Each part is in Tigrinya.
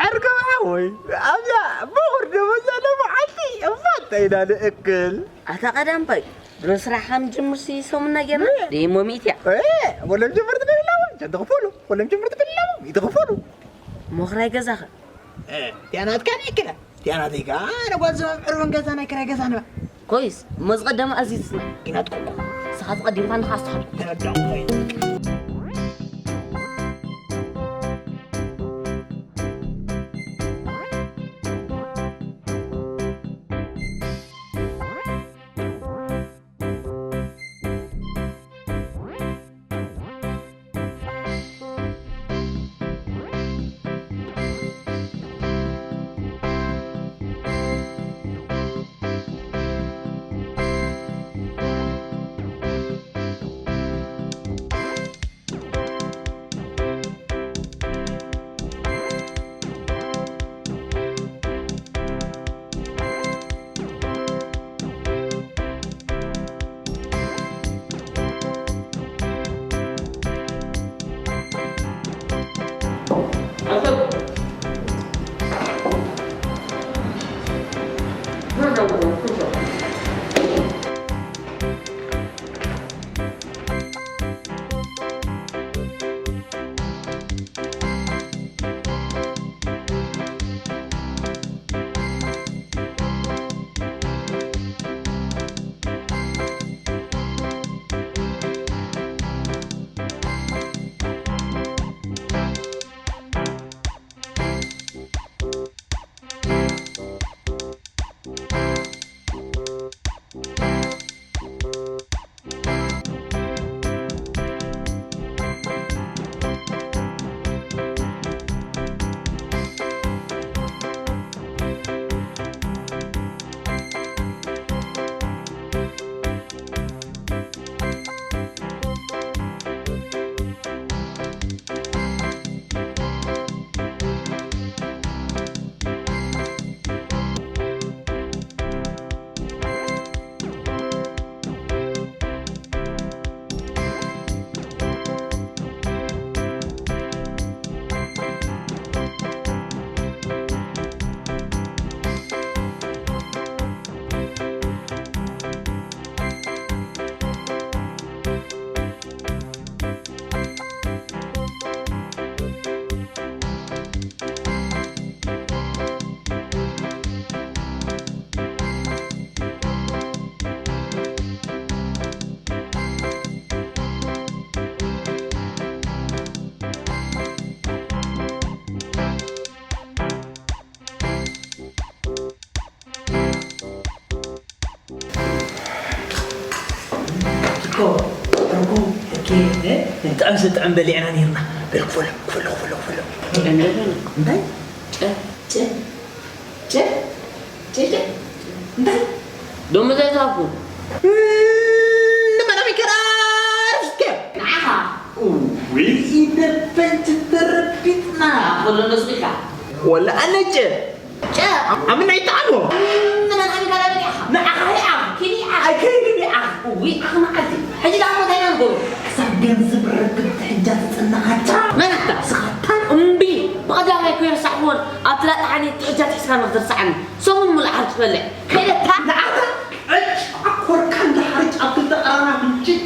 ዕርግብ ሓወይ፣ ኣብዛ ብቑር ደበዛ ለመዓልቲ እፋታ ኢና ንእክል። ኣታ ቀዳምባይ፣ ድሮ ስራሕ ከም ጅምር ሲ ሰሙና ጌርና እ። ደይሞ ሚእቲ እያ። እ፣ ወለም ጀመርቲ በልላዎም፣ ሸንተ ክፈሉ፣ ወለም ጀመርቲ በልላዎም፣ ይትኽፈሉ። ሞኽራይ ገዛኸ? እ፣ እቲኣ ናትካ ናይ ክላ፣ እቲኣ ናተይ ከኣ ኣነ ጓል ዘመም ዕርብን ገዛ ናይ ክራይ ገዛ ንባ። ኮይስ፣ እሞ ዝቐደመ ኣዚዝና። ጊናትኩም። ንስኻ ትቐዲምካ ንኻ ኣስተኻኽል። ተረዳእኩ። እኮ፣ እርጉ፣ እርጌ፣ እ? ጥዑም ዝጥዑም በሊዕና ነይርና። በል ክፈሎ፣ ክፈሎ፣ ክፈሎ፣ ክፈሎ። እንታይ? ጨ፣ ጨ፣ ጨ፣ ጨ፣ ጨ። እንታይ? ዶሞ ዘይትሃብኩ። ንመን ኣሚከራ ርፍስከ? ንዓኻ። ውይ፣ ኢደ በንች ተረቢጥና። ኣኾሎ ነስኺካ። ወላ ኣነ ጨ። ጨ። ኣምና ይጠዓሞ። ንመን ኣሚከራ ንዓኻ? ንዓኻ ይዓኽ። ኪዲ ይዓኽ። ኣይ፣ ከይዲ ይዓኽ። ውይ፣ ዓኽ መዓልቲ። ሕጂ ደኣ እንታይ ኢና ንገብሮ? ክሳብ ገንዘብ ረክብ ትሕጃ ትጽንዓታ። መን ኣታ? ስኻታ። እምቢ። ብቐዳማይ እኮ ይረሳዕኩዎን ኣብቲ ላጣሓኒ ትሕጃ ትሒዝካ ንኽትርሳዓኒ። ሰሙን ሙሉእ ሓርጭ ትበልዕ። ከይደታ። ንዓኻ ዕጭ ኣኮርካ እንዳ ሓርጭ ኣብ ክልተ ቀራና ፍንጭጭ።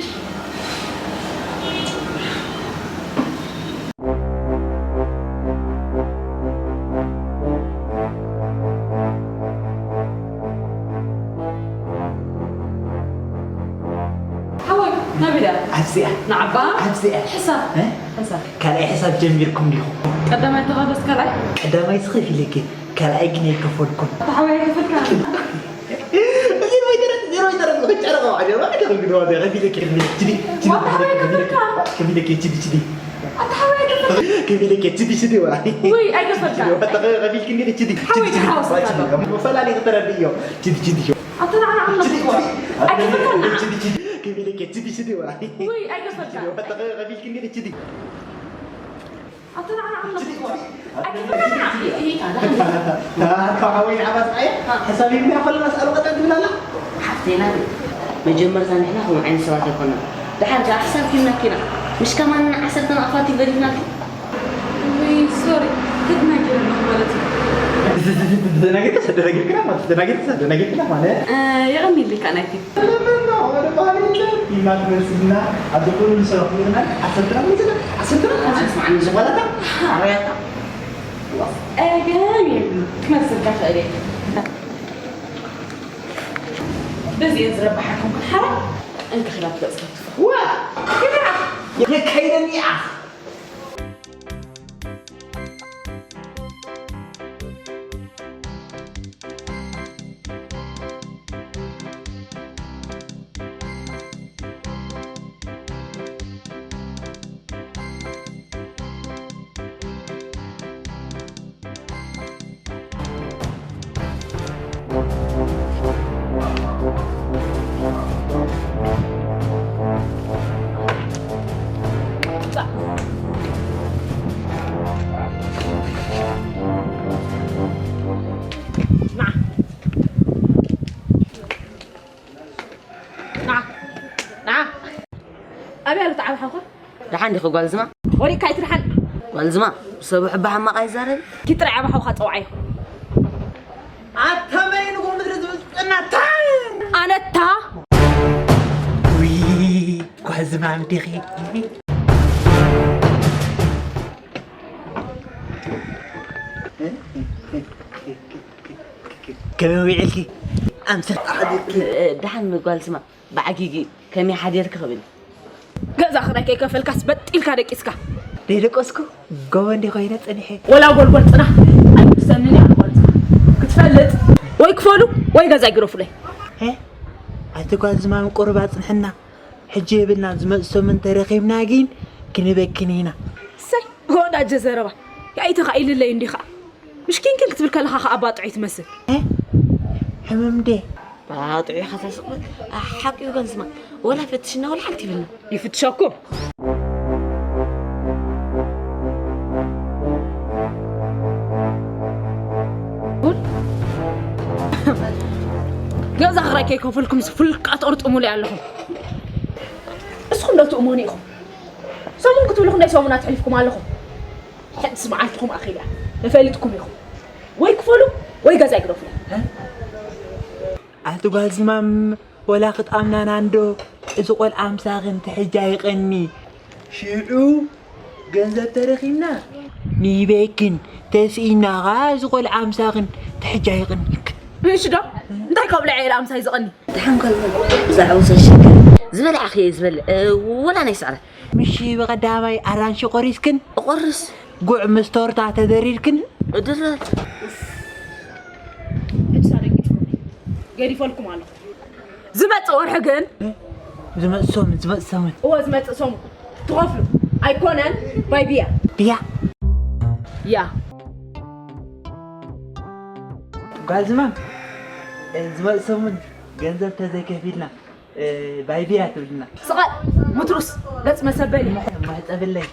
ሓወይ፣ ናበይ ደኣ? ኣብዚኣ። ንዓባ? ኣብዚኣ። ሕሳብ። እ? ሕሳብ። ካልኣይ ሕሳብ ጀሚርኩም ዲኹም? ቀዳማይ ተኻፈስ ካልኣይ? ቀዳማይ ስኺ ኢለኪ፣ ካልኣይ ግን ኣይከፈልኩን። ኣታ ሓወይ ኣይከፈልካ። እዚ ወይ ደረት፣ እዚ ወይ ደረት፣ ንኽጨረቕ ኣብ ዓጀባ፣ ከፊለኪ፣ ከፊለኪ፣ ችዲ፣ ችዲ፣ ዋታ ሓወይ ከፊለኪ፣ ኣይከፈልካ። ከፊለኪ፣ ችዲ፣ ችዲ። ኣታ ሓወይ ኣይከፈልካ። ከፊለኪ፣ ችዲ፣ ችዲ፣ ዋ። ውይ፣ ኣይከፈልካ። ችዲ፣ ዋታ ከፊልኪ፣ ችዲ፣ ሓወይ ችዲ፣ ችዲ፣ ተሓወስ ዋ፣ ችዲ። ኣታ። መፈላለይ ተረድእዮ። ችዲ፣ ችዲ፣ ችዲ። ኣታ ንዓና ዓምና ችዲ፣ ክትኮር። ችዲ። ኣይከፈልካ። ችዲ፣ ችዲ። ከፊለኪ፣ ችዲ፣ ችዲ፣ ዋ። ውይ፣ ኣይከፈልካ። ችዲ፣ ዋታ ከፊልኪ፣ ችዲ። ኣታ ንዓና ዓምና ክትኮር። ኣይከፈልካ። ኣታ ሓወይ ንዓባ ስዓየ፣ ሓሳብ ይብላ ከለና ስኣሉ ቀጠን ትብል ኣላ። ሓፍተይ ናተይ፣ መጀመርታ ንሕና ከምኡ ዓይነት ሰባት ኣይኮናን። ደሓር ከኣ ሓሳብ ኪናኪና። ምሽ ከማን ዓሰርተ ኣፋት ይገዲፍናኪ። ሶሪ፣ ተደናጊረ ኣለኹ ማለት እዩ። ተደናጊርካ፣ ተደናጊርካ ማለት፣ ተደናጊርካ፣ ተደናጊርካ ማለት። እ፣ የቐንየለይ ከኣ ናይኪ። ይማትመስልና ኣብ ኩሉ ንሰብኹ ይርናል። ዓሰርተ ዓመት ዓሰርተ ዓመት ኣስማዕኒ ዝኾነታ ሓርያታ። ጸገም የብሉ፣ ክመልሰልካ ክእል እየ። በዚ እየ ዝረብሓኩም። ሓራ እንክኺላት ገጽካ ትፈ-፣ ዋ፣ ግዳ የካይደኒ ኣኽ። ና። ና። ና። ኣበይ ኣሎ እቲ ዓቢ ሓውካ? ደሓን ዲኺ ጓል ዝማ? ወሪድካ ኣይትድሓን። ጓል ዝማ፣ ብሰብሑ ብሓማቕ ኣይዛረብ። ኪድ ጥራይ ዓቢ ሓውካ ጸውዓዮ። ኣታ መን እዩ ንጎ ምድሪ ዝብል ጨናታ? ኣነታ። ውይ፣ ጓል ዝማም ዲኺ? ከመይ ውዒልኪ? ኣምሰ-፣ ደሓን ጓል ዝማ፣ ብዓጊጊ ከመይ ሓዲርኪ ክብል። ገዛ ክራይ ከይከፈልካስ በጥ ኢልካ ደቂስካ። ደይደቀስኩ፣ ጎቦ እንዲ ኮይነ ጸኒሐ። ወላ ጎልጎል ጽናሕ ኣይምልሰንን እያ። ክትፈልጥ ወይ ክፈሉ ወይ ገዛ ይግረፉለይ። ሄ፣ ኣቲ ጓል ዝማም ቁሩብ ኣጽንሕና። ሕጂ የብልና፣ ዝመጽእ ሰሙን ተረኺብና ግን ክንበክን ኢና። እሰይ፣ ወዳጀ ዘረባ። ያኢትኻ ኢልለይ እንዲኻ። ምሽኪንኪን ክትብል ከለኻ ኸኣ ባጥዑይ ትመስል። እ? ሕምም ድየ? ባጥዑይ ኢኻ ተስቕል። ሓቂ እዩ ጓል ዝማ። ወላ ፈትሽና ወላ ሓንቲ ይብልና። ይፍትሸኩም። ገዛ ክራይ ከይከፈልኩም ፍልቃት ኦርጥሙለይ ኣለኹም። እስኹም ዶ ትእመኑ ኢኹም? ሰሙን ክትብሉ ክንደይ ሰሙን ኣትሕሊፍኩም ኣለኹም? ሕድስ መዓልትኹም ኣኺላ። ተፈሊጥኩም ኢኹም። ወይ ክፈሉ ወይ ገዛ ይግደፉ። ኣቲ ጓል ዝማም፣ ወላ ክትኣምናና እንዶ፣ እዚ ቆልዓ ምሳኽን ትሕጃ ይቐኒ። ሽዑ ገንዘብ ተረኺብና፣ ንበይክን ተስኢና ኸዓ እዚ ቆልዓ ምሳኽን ትሕጃ ይቐኒክ። እሺ ዶ? እንታይ ከብልዐ ኢለ ኣምሳይ ዝቐኒ? ደሓን ጓል ዝማም፣ ብዛዕባ ሰሽክ ዝበልዓኺ እየ ዝበልዕ፣ እ፣ ወላ ናይ ስዕረት። ምሺ ብቐዳማይ ኣራንሺ ቆሪስክን? እቆርስ። ጉዕ ምስ ቶርታ ተደሪርክን? እድረት። ሕድሳ ደቂስኩም። ገዲፈልኩም ኣለኹ። ዝመጽእ ወርሒ ግን ዝመጽእ ሰሙን፣ ዝመጽእ ሰሙን። እወ፣ ዝመጽእ ሰሙን። ትኸፍሉ። ኣይኮነን፣ ባይ ብያ። ብያ? ያ። ጓል ዝማም፣ እ፣ ዝመጽእ ሰሙን ገንዘብ ተዘይከፊልና፣ እ፣ ባይ ብያ ትብልና። ስቐል፣ ምትሩስ፣ ገጽ መሰበሊ። እሞ ሕጸብለይ።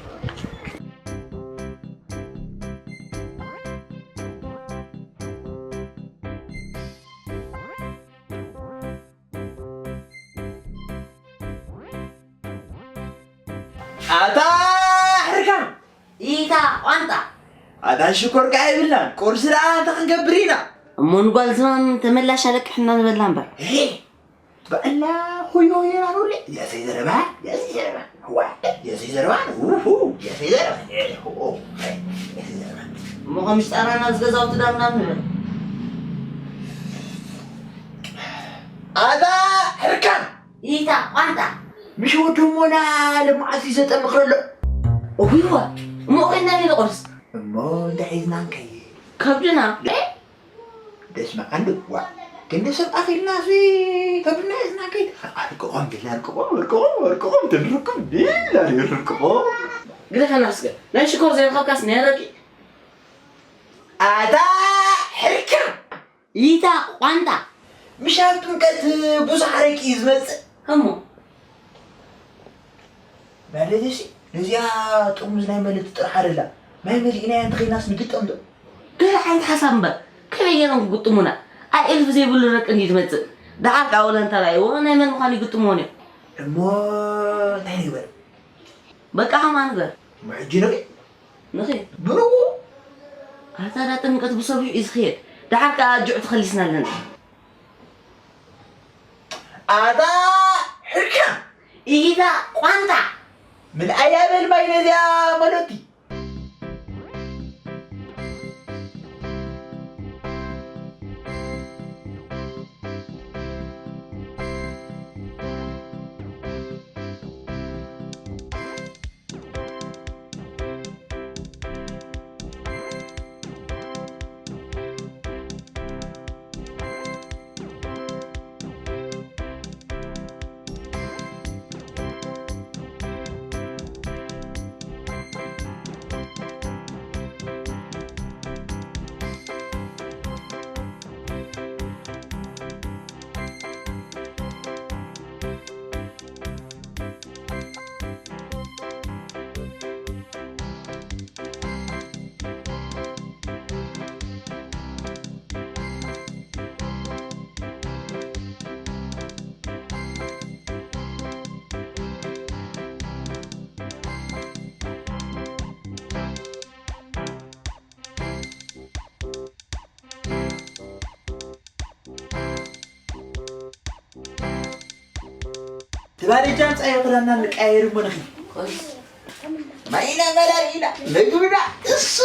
ኣታ ሕርካ! ኢታ ቋንጣ! ኣታ ሽኮር ከኣ የብልናን፣ ቁርሲ ደኣ እንታይ ክንገብር ኢና? እሞ ንጓል ዝማም ተመላሽ ኣለቅሕና ንበላ እምበር። ሄ! በላ ሆዮ የራሮለ፣ የሰይ ዘረባ፣ የሰይ ዘረባ፣ ዋ፣ የሰይ ዘረባ፣ ውሁ፣ የሰይ ዘረባ፣ ሆ፣ የሰይ ዘረባ። እሞ ከም ሽጣራና ዝገዛውቲ ዳምና ንበል። ኣታ ሕርካ! ኢታ ቋንጣ። ምሽ ወዲ እሞና ለመዓልቲ ዘጠምቕ ዘሎ። እዊዋ፣ እሞ ኮይና ሊለ ቁርስ። እሞ እንታይ ሒዝና ንከይድ? ከብድና። ደስ መዓሉ፣ ዋ። ክንዲ ሰብ ኣኺልና ሲ ከብድና ሒዝና ከይድ። ኣርቅቖም ቢልና፣ ኣርቅቖም፣ ኣርቅቖም፣ ኣርቅቖም፣ ትንርቅም ቢልና፣ ኣርቅቖም። ግደፈና እስከ። ናይ ሽኮር ዘይረኸብካስ ናይ ኣረቂ? ኣታ ሕርካ! ይታ ቋንጣ። ምሽ ኣብ ጥምቀት ብዙሕ ኣረቂ እዩ ዝመጽእ። እሞ? ማለትሲ፣ ነዚኣ ጥርሙዝ ናይ መለቲ ጥራሕ ኣደላ። ማይ መሊእናያ እንተኸይናስ ንግጠም ዶ? ገለ ዓይነት ሓሳብ እምበር፣ ከመይ ገይሮም ክግጥሙና? ኣይ እልፊ ዘይብሉ ረቂ እንድዩ ዝመጽእ። ደሓር ከኣ ወለንታ ረኣይዎ፣ ናይ መን ምዃኑ ይግጥምዎን እዮም። እሞ እንታይ ንግበር? በቃ ከምኣ ንግበር። እሞ ሕጂ ንኺድ። ንኺድ። ብንኡ ኣታ ዳ ጥምቀት ብሰፊሑ እዩ ዝኽየድ። ደሓር ከኣ ኣጆዕ ተኸሊስና ኣለና። ኣታ ሕርካ ኢዳ ቋንጣ ምልኣያ በል ማይ ነዚኣ መሎቲ። ትባል እጃም ጻዮ ክዳና ንቀያየር እሞ ንኺድ። ማይና መላሊና ምግብና እሱ።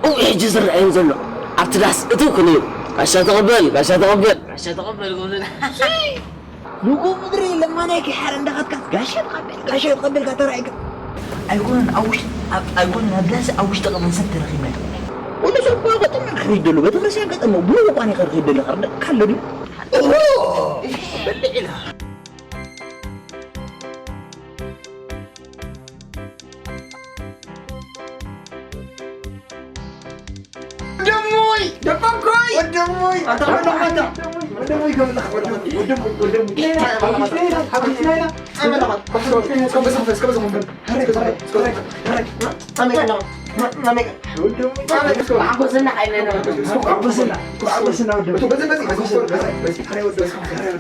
እው ሕጂ ዝረኣየን ዘሎ ኣብቲ ዳስ እትው ክንብል ጋሻ ተቐበል ጋሻ ተቐበል ጋሻ ተቐበል ክብሉና። ንጉ ምድሪ ለማናይ ከይሓረ እንዳኸድካ ጋሻ ትቐበል ጋሻ ትቐበል ጋር ተራእይካ። ኣይኮነን ኣብ ውሽጢ ኣብ- ኣይኮነን ኣብ ዳስ ኣብ ውሽጢ ቅድሚ ሰብ ተረኺብና። ወዲ ሰብ እኮ ገጠመ ክኸይድ ደሎ ቤተክርስትያን ገጠመ ብሩህ እኳ ይኸር ክኸይድ ደሎ ኸርደ ካለ ድዩ? ኦሆ! በልዕ ኢላ። ወደሙይ! ደቆኮይ! ወደሙይ! ኣታ ወደሙይ! ወደሙይ! ወደሙይ! ወደሙይ! ወደሙይ! ሓጎስና ዓይነና። ሓጎስና፣ ሓጎስና ወደሙይ።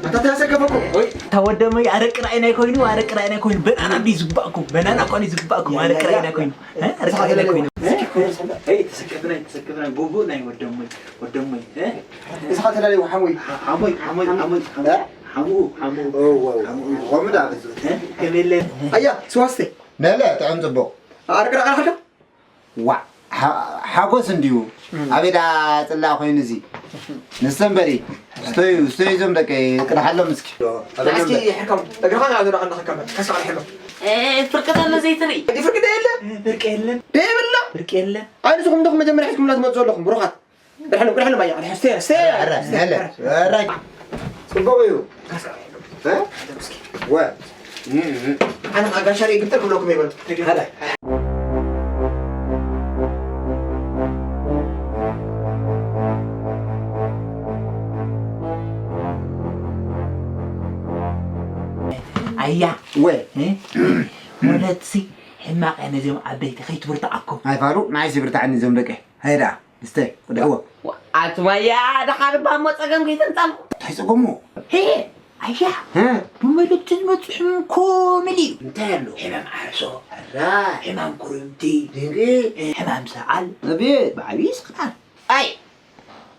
ኣታ ተሰከፈኩም። ወይ። እታ ወደመይ ኣረቂ ራእይና ይኮይኑ ኣረቂ ራእይና ይኮይኑ በናና እንዲ ዝግባእኩም በናና እኳ ዝግባእኩም ኣረቂ ራእይና ኮይኑ ኣረቂ ራእይና ኮይኑ። ተሰከፍናይ ተሰከፍናይ ጉቡእ ናይ ወደሞይ ወደሞይ። እስኻ ተላለይ ሓሞይ ሓሞይ ሓሞይ ሓሞይ ሓሞይ ሓሙኡ ሓሙኡ። ከምኡ ዳ ከመለ። ኣያ ስዋስተ ነለ ጥዕም ጽቡቕ። ኣረቂ ራእይና ሓሞይ። ዋእ፣ ሓ-፣ ሓጎስ እንድዩ። ኣበይ ደኣ ጽላእ ኮይኑ እዚ? ንስተ እምበሪ፣ ስተዩ፣ ስተዩ እዞም ደቀይ፣ ቅድሓሎም እስኪ። እስኪ ሕከም፣ እግርኻ ንላዕሊ ዶ ንኽከም፣ ከስካ ንሕከም። እ፣ ፍርቂ ተሎ ዘይትርኢ። እቲ ፍርቂ ዶ የለ? ፍርቂ የለን። ዶ የብልና? ፍርቂ የለን። ኣይ፣ ንስኹም ዶ መጀመርያ ሒዝኩምና ትመጹ ዘለኹም፣ ብሩኻት? ቅድሓሎም፣ ቅድሓሎም፣ ኣያ፣ ቅድሓ-፣ ስተ፣ ስተ፣ ኧረ፣ ስተ፣ ነለ፣ ኧረ። ኧረ። ጽቡቕ እዩ። እ? ወ። ኣነ ከዓ ጋሻ ርእይ ግብጥር ክብለኩም ይበሉ። ሃላይ። ኣያ። ወ። እ? ወለድሲ ሕማቕ እያ ነዚኦም ዓበይቲ ከይትብርትዓኩም። ኣይፋሉ፣ ንዓይሲ ብርትዓኒ እዞም ደቀይ። ሃይ ደኣ። እስተ ቅድሕዎ። ኣትማያ ደሓር እባ እሞ ጸገም ከይተምጻልኩ። እንታይ ጸገሙ? ሄ ኣያ። እ? ብመልእክቲ ዝመጽእ ሕማም ኮምል እዩ። እንታይ ኣሎ? ሕማም ዓርሶ። ሕራይ። ሕማም ኩርምቲ። ድንቂ። ሕማም ሰዓል። ኣቤት። ብዓብዪ ስኽራን። ኣይ።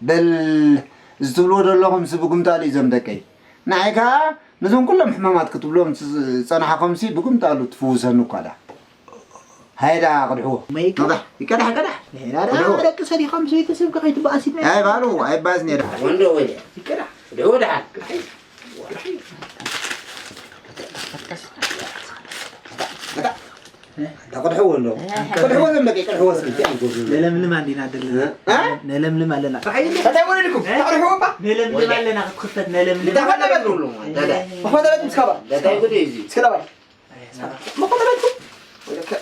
በል እዚ ትብልዎ ዘለኹም ስብጉምጣሉ እዩ ዞም ደቀይ። ንዓይ ከኣ ነዞም ኩሎም ሕማማት ክትብሎም ዝጸናሕኾምሲ ብጉምጣሉ ትፍውሰኒ እኳ ደኣ። ሃይዳ ቅድሕዎ። መይካ? ይቀዳሕ፣ ይቀዳሕ፣ ይቀዳሕ። ሄዳ ደኣ ቅድሕዎ። ደቂ ሰዲኻ ምስ ቤተሰብካ ከይትበኣስ ኢልና። ኣይ ባሉ፣ ኣይባዝን እየ ደኣ። ወንዶ ወይ። ይቀዳሕ። ድሕዎ ደሓን። ቅድሕዎ ኣሎ። ቅድሕዎ ዘምለቀ ቅድሕዎ እስኪ እንታይ ኣይገብሩ። ነለምልም ኣንዲና ደለና። እ? እ? ነለምልም ኣለና። እንታይ ወለድኩም? ቅድሕዎ እባ። ነለምልም ኣለና ክትክፈት ነለምልም። እንታይ ፈለበት? መኾተበት ምስ ካባ። እንታይ ጉድ እዩ እዚ? እስኪ ዳባይ። መኾተበትኩም? ወለከ።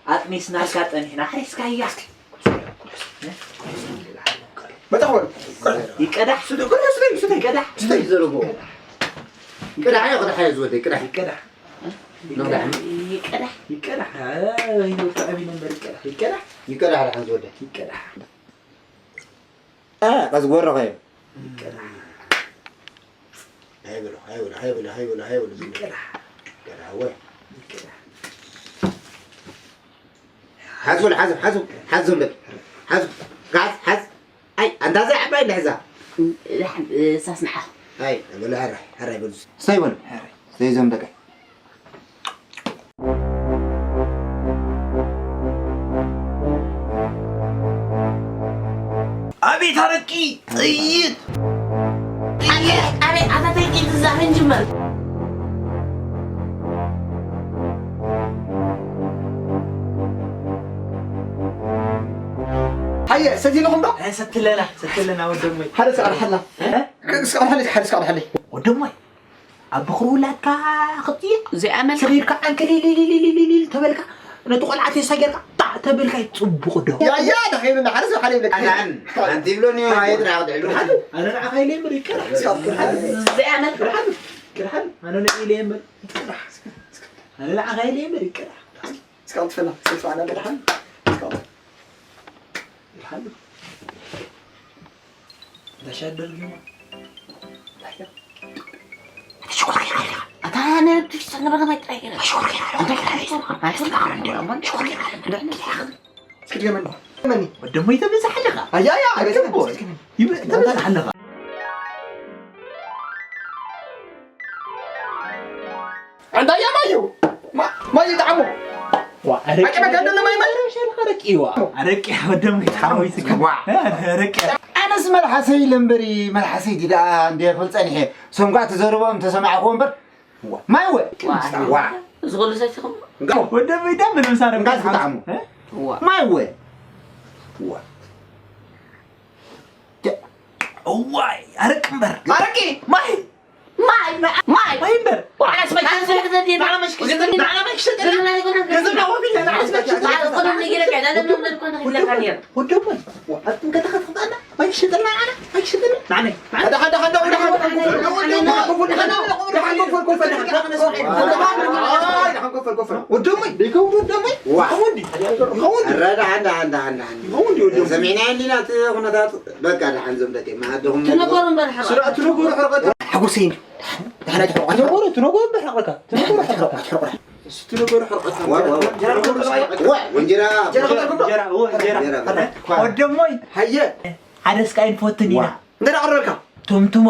ኣጥኒስናልካ ጠኒሕና፣ ሓሪስካያ። መጣ ኾን። ይቀዳሕ። ስደይ፣ ስደይ፣ ስደይ። ይቀዳሕ። ስደይ ዘረቦ። ይቀዳሕ፣ ይቀዳሕ፣ ዝወደይ፣ ይቀዳሕ። ይቀዳሕ። ይቀዳሕ። ይቀዳሕ። ኣይ፣ ወጣ ኣቢ ነበር ይቀዳሕ። ይቀዳሕ። ይቀዳሕ፣ ደሓን ዝወደይ። ይቀዳሕ። እ፣ ቀስ ጎረኸ። ይቀዳሕ። ሃይ በሎ፣ ሃይ በሎ፣ ሃይ በሎ፣ ሃይ በሎ፣ ሃይ በሎ፣ ዝም በል። ይቀዳሕ። ይቀዳሕ፣ ወይ። ይቀዳሕ። ሓዝ በሎ፣ ሓዝ፣ ሓዝ፣ ሓዝ፣ ዝም በል። ሓዝ፣ ሓዝ፣ ሓዝ። ኣይ፣ ኣንታ እዛ ዓባይ ልሕዛ። ላሕ-፣ ሳስ ንዓ። ኣይ፣ በሎ፣ ሃራይ፣ ሃራይ በሉ። ሰይ በሉ። ሃራይ። ሰይ ዞም ደቀይ። ኣቤት ኣረቂ ጥይት! ኣቤት፣ ኣቤት፣ ኣታ ጥይት ትዛረብ ጅመር። ሃየ፣ ሰቲልኹም ዶ? እ፣ ሰትለና፣ ሰትለና ወደሞይ። ሓደ ሰዓት ሓላ። እ? እስከ ሓደ፣ ሓደ ሰዓት ሓላ። ወደሞይ። ኣብ በኽሪ ውላድካ ክትጥይቕ እዚኣ መን? ሰኺርካ ዓንከሊሊሊሊሊል ተበልካ፣ ነቲ ቆልዓ ቴስታ ጌርካ ጣዕ ተበልካ እዩ ጽቡቕ ዶ? ያያ፣ ደኺሉ ንሓደ ሰብ ሓደ ይብለካ። ኣነ ኣን-፣ ኣንቲ ይብሎኒ፣ ኣየ ጥራሕ ክትዕሉ። ኣነ ንዓኻ ኢለ እምበር ይቀራሕ። እስካብ ትርሓል። እዚኣ መን? ትርሓል። ትርሓል። ኣነ ንዒ ኢለ እምበር ይቀራሕ። ኣነ ንዓኻ ኢለ እምበር ይቀራሕ። እስካብ ትፈላ፣ እስካብ ትፈላ፣ ደሓን። እስካብ ትርሓል። ዳሻ ደርጊ። ኣታ ነቲ ዝነበረ ማይ ጥራይ ገይረ። እስኪ ድገመኒ። መኒ? ወደ ሞይ ተበዝሕ ኣለኻ። ኣያ፣ ኣያ፣ ኣያ፣ ወደ ሞይ። ይበ-፣ ተበዝሕ ኣለኻ። ኣንታ ያ ማዩ። ማ-፣ ማዩ ጣዕሙ። ዋ፣ ኣረቂ ኣቂ መካን ደሎ ማይ ማይ። ሸርኻ ኣረቂ ዋ። ኣረቂ ወደ ሞይ ጣዕሙ ይስከ። ዋ። ኣረቂ። ኣነስ መልሓሰይ ኢለ እምበሪ፣ መልሓሰይ ዲዳ እንደ ፈልጸ ንሄ። ሰምኳ ትዘርቦም ተሰማዕኩ እምበር። ዋ። ማይ ወ። ዋ። ዋ። ዝጎሉ ሰቲኹም? እንጋ-፣ ወደ ሞይ ዳም ምንም ሳረ እንጋ ዝጣዕሙ። እ? ዋ። ማይ ወ። ዋ። ደ-፣ እዋይ፣ ኣረቂ እምበር። ኣረቂ? ማይ። ማይ፣ ማይ። ማይ እምበር። ዋ፣ ኣነስ ማይ ኣነስ ማይ ክሰቲ፣ ንዓና ማይ ክሰቲ፣ ንዓና ማይ ክሰቲ። ገንዘብና ወፊልና፣ ንዓና ማይ ክሰቲ። ወደሞ፣ ወደሞ። ዋ፣ ኣቱም ከተኸትኽታና፣ ማይ ክሰጥና፣ ንዓና ማይ ክሰጥና። ንዓና፣ ንዓና። ሓደ፣ ሓደ፣ ሓደ፣ ሓደ፣ ሓደ፣ ሓደ፣ ሓደ፣ ሓደ፣ ሓደ፣ ሓደ፣ ወደሞ፣ ይኸውን ወደሞ። ዋ። ይኸውን ዲ። ይኸውን ዲ። ኧረ፣ ደሓን፣ ደሓን፣ ደሓን፣ ደሓን። ይኸውን ዲ ወደሞ። ሰሚዕና እንዲና እቲ ኩነታት፣ በቃ፣ ደሓን ዞም ደቀይ፣ መኣድኹም ትነገሩ እምበር፣ ሕርቐት። ስራ፣ ትነገሩ ሕርቐት። ሓጎሰይ እንዲ። ደሓን ኣይትሕርቑ። ትነገሩ፣ ትነገሩ እምበር፣ ሕርቐት። ትነገሩ፣ ሕርቐት። ኣይትሕርቑ። እሱ ትነገሩ ሕርቐት። ዋ፣ ዋ፣ ዋ። ዋ፣ ወንጀራ። ጀራ ጀራ፣ ኦ፣ ጀራ። ጀራ። ወደሞይ። ሃየ። ሓደ ስቃይ ንፈትን ኢና። ዋ። እንተ ደኣ ቀረበልካ? ቱምቱሞ።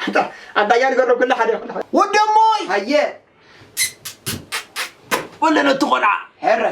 ኣንታ፣ ኣንታ እያ ንገረብ ኩሉ ሓደ፣ ኩሉ ሓደ። ወደሞይ! ሃየ። ወለ ነቲ ቆልዓ። ሄረ።